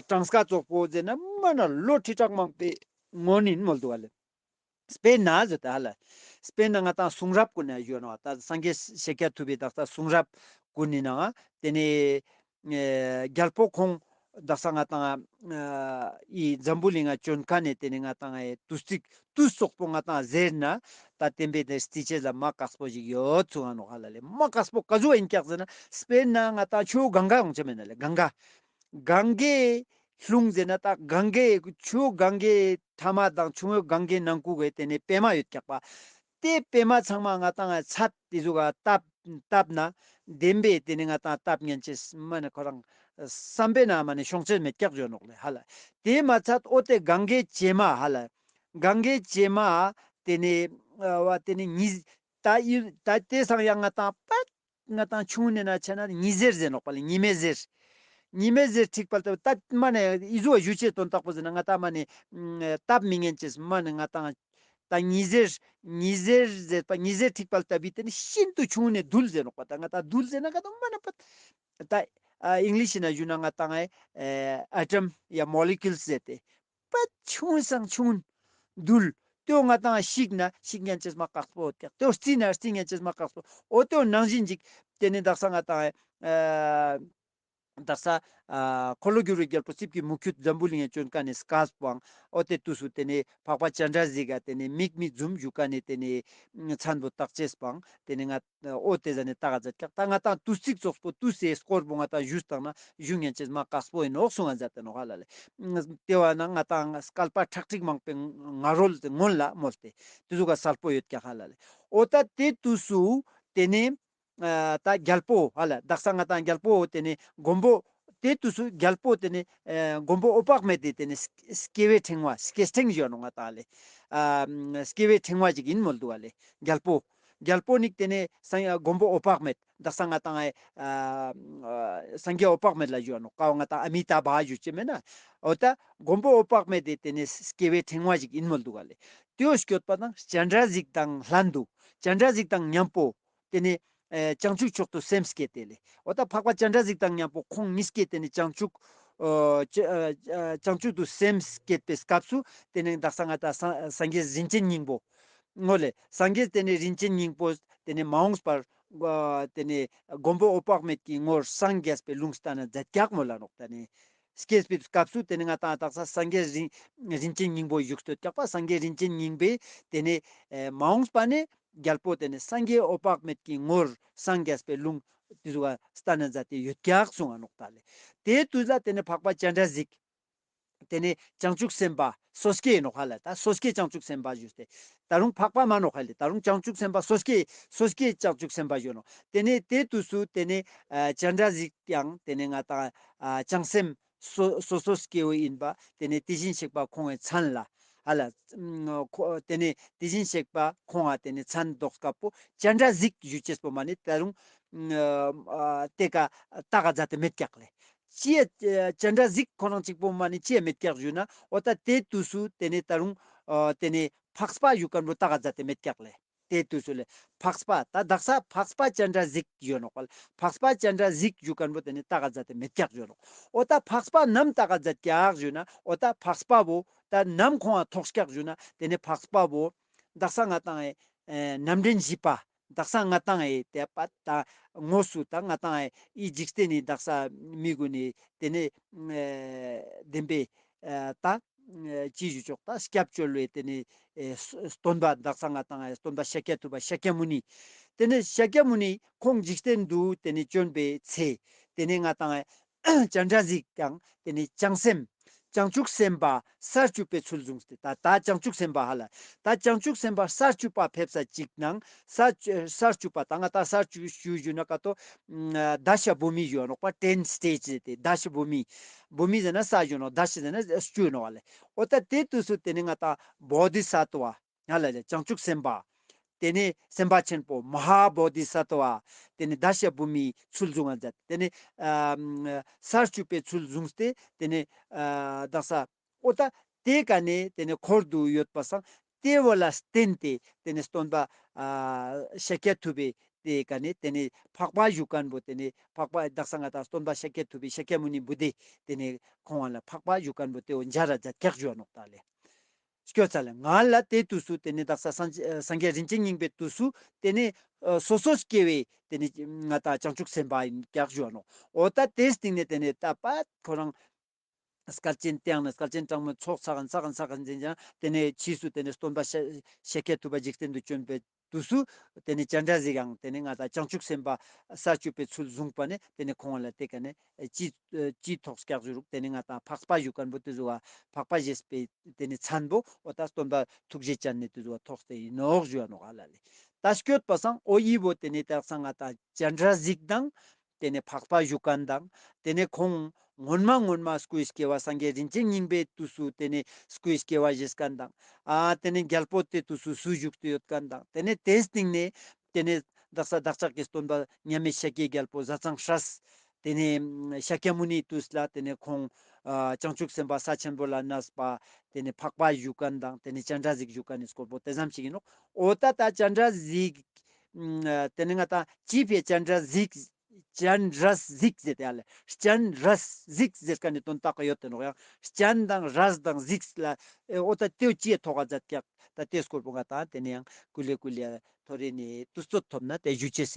གྲངས་ཀ་ཙོགས་པོ་ཟེར་ན་མ་ན་ལོ་ཁྲི་ཕྲག་མང་པོའི་སྔོན་ཨིན་མོལ་འདུག་ག་ལེ། དཔེར་ན་ཟེར་ད་ཧ་ལ། དཔེར་ན་ང་ཏང་གསུང་རབ་ཀུན་ན་ཡོད་ནོག་ད་སངས་རྒྱས་ཤཱཀྱ་ཐུབ་པའི་དག་ས་གསུང་རབ་ཀུན་ནི་ནང་དེ་ནེ་ཨེ་རྒྱལ་པོ་ཁོང་དག་ས་ང་ཏང་ཨ་འི་འཛམ་བུ་གླིང་ང་བྱོན་ཁན་ནི་དེ་ནེ་ང་ཏང་ཨེ་དུས་ཚིགས་དུས་ཙོགས་པོ་ང་ཏང་ཟེར་ན་ད་བསྟན་པའི་དེ་རྩིས་ཆེས་ལ་མ་དཀགས་པོ་ཞིག་ཡོད་ཚུག་ག་ནོག་ཧ་ལ་ལེ། མ་དཀགས་པོ་ག་ཟུག་ཨིན་ཀྱག་ཟེར་ན་དཔེར་ན་ང་ཏང་ཆུ་བོ་གངྒཱ་ཡོང་ཆ་མེད་ན་ལེ། གངྒཱ་གངྒཱའི་ལྷུང་ཟེར་ན་ད་གངྒཱའི་ཆུ་བོ་གངྒཱའི་མཐའ་མ་དང་ཆུ་བོ་གངྒཱའི་ནང་ཁུག་གི་དེ་ནེ་པད་མ་ཡོད་ཀྱག་པ། དེ་པད་མ་ཚང་མ་ང་ཏང་ཚད་དེ་ཟུག་ག་བཏབ་བཏབ་ན་བདེན་པའི་དེ་ནེ་ང་ཏང་བཏབ་ཉན་ཅེས་མ་ནེ་ཁོ་རང་བསམ་པའི་ནང་མ་ནེ་ཤོང་ཅེས་མེད་ཀྱག་ཞུ་ནོག་ལེ་ཧ་ལ། དེ་མ་ཚད་འོ་དེ་གངྒཱའི་བྱེ་མ་ཧ་ལ། གངྒཱའི་བྱེ་མ་དེ་ནེ་ཨ་བ་དེ་ནེ་ཉི་ད་ཡུ་ད་དེ་སང་ཡང་ང་ཏང་པད་ང་ཏང་ཆུང་ནེ་ན་ཆ་ན་ཉི་ཟེར་ཟེར་ནོག་པ་ལེ། ཉི་མའི་ཟེར། ཉི་མའི་ཟེར་འཁྲིག་པ་ལྟ་བུ་ད་མ་ནེ་ཨི་ཟུག་ཞུ་ཅེས་དོན་དག་པོ་ཟེར་ན་ང་ཏང་མ་ནེ་ཨ་བཏབ་མི་ཉན་ཅེས་མ་ནེ་ང་ཏང་ད་ཉི་ཟེར་ཉི་ཟེར་ཟེར་པ་ཉི་ཟེར་འཁྲིག་པ་ལྟ་བུའི་དེ་ནེ་ཤིན་ཏུ་ཆུང་ནེ་རྡུལ་ཟེར་ནོག་པ། ད་ང་ཏང་རྡུལ་ཟེར་ན་ང་ཏང་མ་ནེ་པད་ད་ཨ་ཨིང་ལིཤ་ན་ཞུ་ན་ང་ཏང་ཨེ་ཨ་ཊམ་ཡ་མོ་ལི་ཀུལ་ཟེར་ཏེ། པད་ཆུང་སང་ཆུང་རྡུལ། དེའོ་ང་ཏང་ཤིག་ན་ཤིག་ཉན་ཅེས་མ་དཀགས་པོ་ཡོད་ཀྱག། དེའོ་རྩི་ན་རྩི་ཉན་ཅེས་མ་དཀགས་པོ། འོ་དེའོ་ནང་བཞིན་ཅིག་དེ་ནེ་དག་ས་ང་ཏང་ཨ་དག་ས་ཨ་འཁོར་ལོ་བསྒྱུར་བའི་རྒྱལ་པོ་རྩིབས་ཀྱི་མུ་ཁྱུད་འཛམ་བུ་གླིང་ང་བྱོན་ཁན་ནི་སྐབས་པོའང་འོ་དེ་དུས་སུ་དེ་ནེ་འཕགས་པ་སྤྱན་རས་གཟིགས་ག་དེ་ནེ་མིག་མི་ཛུམ་ཞུ་ཁན་ནི་དེ་ནེ་མཚན་པོ་བཏགས་ཅེས་པོའང་དེ་ནེ་ང་འོ་དེ་ཟ་ནེ་ད་ག་ཛད་ཀྱག། ད་ང་ཏང་དུས་ཚིགས་ཙོགས་པོ་དུས་སི་སྐོར་པོ་ང་ཏང་ཞུས་བཏང་ན་ཞུ་ཉན་ཅེས་མ་དཀགས་པོ་ཨིན་ནོག་གསུང་ང་ཛད་དེ་ནོག་ཧ་ལ་ལེ། དེ་བ་ན་ང་ཏང་སྐལ་པ་ཁྲག་ཁྲིག་མང་པོའི་སྔ་རོལ་ཏེ་སྔོན་ལ་མོལ་ཏེ་དེ་ཟུག་ག་སལ་པོ་ཡོད་ཀྱག་ཧ་ལ་ལེ། འོ་ད་དེ་དུས་སུ་དེ་ནེ་ཨ་ད་རྒྱལ་པོ་ཧ་ལ་དག་ས་ང་ཏང་རྒྱལ་པོ་དེ་ནེ་མགོན་པོ་དེ་དུས་སུ་རྒྱལ་པོ་དེ་ནེ་ཨ་མགོན་པོ་འོད་དཔག་མེད་དེ་དེ་ནེ་སྐྱེ་བའི་ཕྲེང་བ་སྐྱེ་ཕྲེང་ཞུ་ནོག་ང་ཏང་ལེ། ཨ་སྐྱེ་བའི་ཕྲེང་བ་ཅིག་ཨིན་མོལ་འདུག་ག་ལེ། རྒྱལ་པོ། རྒྱལ་པོ་ནི་དེ་ནེ་སངས་མགོན་པོ་འོད་དཔག་མེད། དག་ས་ང་ཏང་ཨ་སངས་རྒྱས་འོད་དཔག་མེད་ལ་ཞུ་ནོག། ཀ་བོ་ང་ཏང་ཨ་མི་ཏཱ་བྷ་ཞུ་ཅེས་མེད་ན། འོ་ད་མགོན་པོ་འོད་དཔག་མེད་དེ་དེ་ནེ་སྐྱེ་བའི་ཕྲེང་བ་ཞིག་ཨིན་མོལ་འདུག་ག་ལེ། དེའོ་སྐྱོད་པ་དང་སྤྱན་རས་གཟིགས་དང་ལྷན་དུ་སྤྱན་རས་གཟིགས་དང་མཉམ་པོ་དེ་ནེ་ཨ་བྱང་ཆུབ་མཆོག་ཏུ་སེམས་བསྐྱེད་དེ་ལེ། འོ་ད་འཕགས་པ་སྤྱན་རས་གཟིགས་དང་མཉམ་པོ་ཁོང་ཉིས་ཀྱིས་དེ་ནེ་བྱང་ཆུབ་ཨ་བྱང་ཆུབ་ཏུ་སེམས་བསྐྱེད་པའི་སྐབས་སུ་དེ་ནེ་དག་ས་ང་ཏང་སངས་རྒྱས་རིན་ཆེན་སྙིང་པོ། ངོ་ལེ། སངས་རྒྱས་དེ་ནེ་རིན་ཆེན་སྙིང་པོ་དེ་ནེ་མ་འོངས་པར་ཨ་དེ་ནེ་མགོན་པོ་འོད་དཔག་མེད་ཀྱི་ངོར་སངས་རྒྱས་པའི་ལུང་བསྟན་ན་མཛད་ཀྱག་མོལ་ལ་ནོག། དེ་ནེ་སྐྱེས་པའི་སྐབས་སུ་དེ་ནེ་ང་ཏང་དག་ས་སངས་རྒྱས་རིན་རིན་ཆེན་སྙིང་པོ་བཞུགས་སྟོད་ཀྱག་པ། སངས་རྒྱས་རིན་ཆེན་སྙིང་པོས་དེ་ནེ་ཨ་མ་འོངས་པ་ནེ་རྒྱལ་པོ་དེ་ནེ་སངས་རྒྱས་འོད་དཔག་མེད་ཀྱི་ངོར་སངས་རྒྱས་པའི་ལུང་དེ་ཟུག་ག་བསྟན་ན་མཛད་དེ་ཡོད་ཀྱག་གསུང་ང་ནོག་ད་ལེ། དེ་དུས་ལ་དེ་ནེ་འཕགས་པ་སྤྱན་རས་གཟིགས་དེ་ནེ་བྱང་ཆུབ་སེམས་དཔའ་སོ་སྐྱེ་ནོག་ཧ་ལ། ད་སོ་སྐྱེ་བྱང་ཆུབ་སེམས་དཔའ་ཞུས་ཏེ། ད་རུང་འཕགས་པ་མན་ནོག་ཧ་ལ། ད་རུང་བྱང་ཆུབ་སེམས་དཔའ་སོ་སྐྱེ་སོ་སྐྱེ་བྱང་ཆུབ་སེམས་དཔའ་ཞུ་ནོག། དེ་ནེ་དེ་དུས་སུ་དེ་ནེ་ཨ་སྤྱན་རས་གཟིགས་ཀྱང་དེ་ནེ་ང་ཏང་ཨ་བྱང་སེམས་སོ་སོ་སོ་སྐྱེ་བོ་ཨིན་པ་དེ་ནེ་དེ་བཞིན་གཤེགས་པ་ཁོང་ངི་མཚན་ལ་ཧ་ལ། ཁོ་དེ་ནེ་དེ་བཞིན་གཤེགས་པ་ཁོང་ང་དེ་ནེ་མཚན་འདོགས་སྐབས་པོ་སྤྱན་རས་གཟིགས་ཞུ་ཅེས་པོ་མ་ནེ་ད་རུང་ཨ་དེ་ཀ་ད་ག་ཛད་དེ་མེད་ཀྱག་ལེ། ཅི་ཡ་སྤྱན་རས་གཟིགས་ཁོ་རང་གཅིག་པོ་མ་ནེ་ཅི་ཡ་མེད་ཀྱག་ཞུ་ན། འོ་ད་དེ་དུས་སུ་དེ་ནེ་ད་རུང་ཨ་དེ་ནེ་ འཕགས་པ་ཞུ་ཁན་བོ་ཏག་ག་ཛད་དེ་མེད་ཀྱག་ལེ། ཏེ་ཏུས་སུ་ལེ་འཕགས་པ་ཏ་དག་ས་འཕགས་པ་སྤྱན་རས་གཟིགས་ཞུ་ནོག་པ་ལེ། འཕགས་པ་སྤྱན་རས་གཟིགས་ཞུ་ཁན་བོ་ཏེ་ནེ་ཏག་ག་ཛད་དེ་མེད་ཀྱག་ཞུ་ནོག། འོ་ཏ་འཕགས་པ་ནམ་ཏག་ག་ཛད་ཀྱག་ཞུ་ན། འོ་ཏ་འཕགས་པ་བོ་ཏ་ནམ་ཁོང་ང་ཐོགས་ཀྱག་ཞུ་ན། ཏེ་ནེ་འཕགས་པ་བོ་དག་ས་ང་ཏང་ཨེ་རྣམ་འདྲེན་བཞི་པ། དག་ས་ང་ཏང་ཨེ་ཏེ་པ་ཏ་དངོས་སུ་ཏ་ང་ཏང་ཨེ་འི་འཇིག་རྟེན་ནི་དག་ས་མི་གུན་ནི་ཏེ་ནེ་ཨེ་བདེན་པའི་ཨེ་ཏ་ཨེ་ཅི་ཞུ་ཆོག་ཏ་སྐྱབས་བཅོལ་བའི་ཏེ་ནེ་ཨེ་སྟོན་པ་དག་ས་ང་ཏང་ཨེ་སྟོན་པ་ཤཱཀྱ་ཐུབ་པ་ཤཱཀྱ་མུ་ནི། ཏེ་ནེ་ཤཱཀྱ་མུ་ནི་ཁོང་འཇིག་རྟེན་དུ་ཏེ་ནེ་བྱོན་པའི་ཚེ་ཏེ་ནེ་ང་ཏང་ཨེ་སྤྱན་རས་གཟིགས་དང་ཏེ་ནེ་བྱང་སེམས་བྱང་ཆུབ་སེམས་དཔའ་ས་བཅུ་པའི་ཚུལ་བཟུང་སྟེ་ཏ་ཏ་བྱང་ཆུབ་སེམས་དཔའ་ཧ་ལ་ཏ་བྱང་ཆུབ་སེམས་དཔའ་ས་བཅུ་པ་ཕེབས་ས་ཅིག་ནང་ས་བཅུ་ས་བཅུ་པ་ཏ་ང་ཏང་ས་བཅུ་ཞུ་ཞུ་ན་ཀ་ཏོ་ཨ་དཱ་ཤ་བྷུ་མི་ཞུ་ནོག་པ། ཊེན་སི་ཊེ་ཇི་ཏེ་དཱ་ཤ་བྷུ་མི། བྷུ་མི་ཟེར་ན་ས་ཞུ་ནོག། དཱ་ཤ་ཟེར་ན་བཅུ་ནོག་ལེ། འོ་ཏ་ཏེ་ཏུས་སུ་ཏེ་ནེ་ང་ཏང་བོ་དྷི་ས་ཏྭ་བ་ཧ་ལ་ལེ་བྱང་ཆུབ་སེམས་དཔའ། ཏེ་ནེ་སེམས་དཔའ་ཆེན་པོ་མ་ཧཱ་བོ་དྷི་ས་ཏྭ་བ། ཏེ་ནེ་དཱ་ཤ་བྷུ་མི་ཚུལ་བཟུང་ང་ཛད། ཏེ་ནེ་ཨ་ས་བཅུ་པའི་ཚུལ་བཟུང་སྟེ་ཏེ་ནེ་ཨ་དག་ས་འོ་ཏ་ཏེ་ཀ་ནེ་ཏེ་ནེ་འཁོར་དུ་ཡོད་པ་སང་ཏེ་བོ་ལ་བརྟེན་ཏེ་ཏེ་ནེ་སྟོན་པ་ཨ་ཤཱཀྱ་ཐུབ་པའི་ཏེ་ཀ་ནེ་ཏེ་ནེ་འཕགས་པ་ཞུ་ཁན་བོ་ཏེ་ནེ་འཕགས་པ་དག་ས་ང་ཏང་སྟོན་པ་ཤཱཀྱ་ཐུབ་པའི་ཤཱཀྱ་མུ་ནི་བུ་དྷེ་ཏེ་ནེ་ཁོང་ལ་འཕགས་པ་ཞུ་ཁན་བོ་ཏེ་བོ་མཇལ་ར་ཛད་ཀྱག་ཞུ་ནོག་ཏ་ལེ། སྐྱོ་ཚ་ལེ། ང་ལ་ཏེ་ཏུས་སུ་ཏེ་ནེ་དག་ས་སངས་རྒྱས་སངས་རྒྱས་རིན་ཆེན་སྙིང་པོའི་ཏུས་སུ་ཏེ་ནེ་ཨ་སོ་སོ་སྐྱེ་བོའི་ཏེ་ནེ་ང་ཏང་བྱང་ཆུབ་སེམས་དཔའ་ཨིན་ཀྱག་ཞུ་ནོག། འོ་ཏ་ཏེའི་སྟིང་ནེ་ཏེ་ནེ་ཏ་པ་ཁོ་རང་སྐལ་ཆེན་ཏེའང་ནེ་སྐལ་ཆེན་དྲང་མོའི་ཚོགས་ཚགས་ཚགས་ཚགས་ཚགས་ཏེ་ནེ་ཕྱིས་སུ་ཏེ་ནེ་སྟོན་པ་ཤཱཀྱ་ཐུབ་པ་འཇིག་རྟེན་དུ་བྱོན་པའི་ཏུས་སུ་ཏེ་ནེ་སྤྱན་རས་གཟིགས་ཡང་ཏེ་ནེ་ང་ཏང་བྱང་ཆུབ་སེམས་དཔའ་ས་བཅུ་པའི་ཚུལ་བཟུང་པ་ནེ་ཏེ་ནེ་ཁོང་ལ་ཏེ་ཀ་ནེ་ཅི་ཅི་ཐོགས་ཀྱག་ཞུ་རུག། ཏེ་ནེ་ང་ཏང་འཕགས་པ་ཞུ་ཁན་བོ་ཏེ་ཟུག་པ་འཕགས་པ་ཞེས་པའི་ཏེ་ནེ་མཚན་བོ་འོ་ཏ་སྟོན་པ་ཐུགས་རྗེ་ཅན་ནེ་ཏེ་ཟུག་པ་ཐོགས་ཏེ་ཨིན་ནོག་ཞུ་ནོག་ཧ་ལ་ལེ། ཏ་སྐྱོད་པ་སང་འོ་འི་བོ་ཏེ་ནེ་དག་ས་ང་ཏང་སྤྱན་རས་གཟིགས་དང་ཏེ་ནེ་འཕགས་པ་ཞུ་ཁན་དང་ཏེ་ནེ་ཁོང་སྔོན་མ་སྔོན་མ་སྐུའི་སྐྱེ་བ་སངས་རྒྱས་རིན་ཆེན་སྙིང་པོའི་ཏུས་སུ་ཏེ་ནེ་སྐུའི་སྐྱེ་བ་བཞེས་ཁན་དང་ཨ་ཏེ་ནེ་རྒྱལ་པོ་ཏེ་ཏུས་སུ་སུ་བཞུགས་ཏེ་ཡོད་ཁན་དང་ཏེ་ནེ་ཏེའི་སྟིང་ནེ་ཏེ་ནེ་དག་ས་བདག་ཅག་གི་སྟོན་པ་མཉམ་མེད་ཤཱཀྱའི་རྒྱལ་པོ་ཟས་གཙང་སྲས་ཏེ་ནེ་ཤཱཀྱ་མུ་ནིའི་ཏུས་ལ་ཏེ་ནེ་ཁོང་ཨ་བྱང་ཆུབ་སེམས་དཔའ་ས་ཆེན་པོ་ལ་གནས་པ་ཏེ་ནེ་འཕགས་པ་ཞུ་ཁན་དང་ཏེ་ནེ་སྤྱན་རས་གཟིགས་ཞུ་ཁན་ནི་སྐོར་པོ་ཏེ་ཙམ་ཞིག་ཨིན་ནོག། འོ་ཏ་ཏ་སྤྱན་རས་གཟིགས་ཨ་ཏེ་ནེ་ང་ཏང་ཅི་ཕིའ་སྤྱན་རས་གཟིགས་སྤྱན་རས་གཟིགས་ཟེར་ཏེ་ཨ་ལེ། སྤྱན་རས་གཟིགས་ཟེར་ཁན་ནི་དོན་དག་ཡོད་དེ་ནོག་ཡང་སྤྱན་དང་རས་དང་གཟིགས་ལ་ཨེ་འོ་ཏ་ཏེའོ་ཅི་ཐོགས་ཀ་ཛད་ཀྱག། ཏ་ཏེ་སྐོར་པོ་ང་ཏང་ཏེ་ནེ་ཡང་ཀུ་ལེ་ཀུ་ལེ་ཐོ་རེ་ནེ་ཏུས་ཚོད་ཐོབ་ན་ཏེ་ཞུ་ཅེས།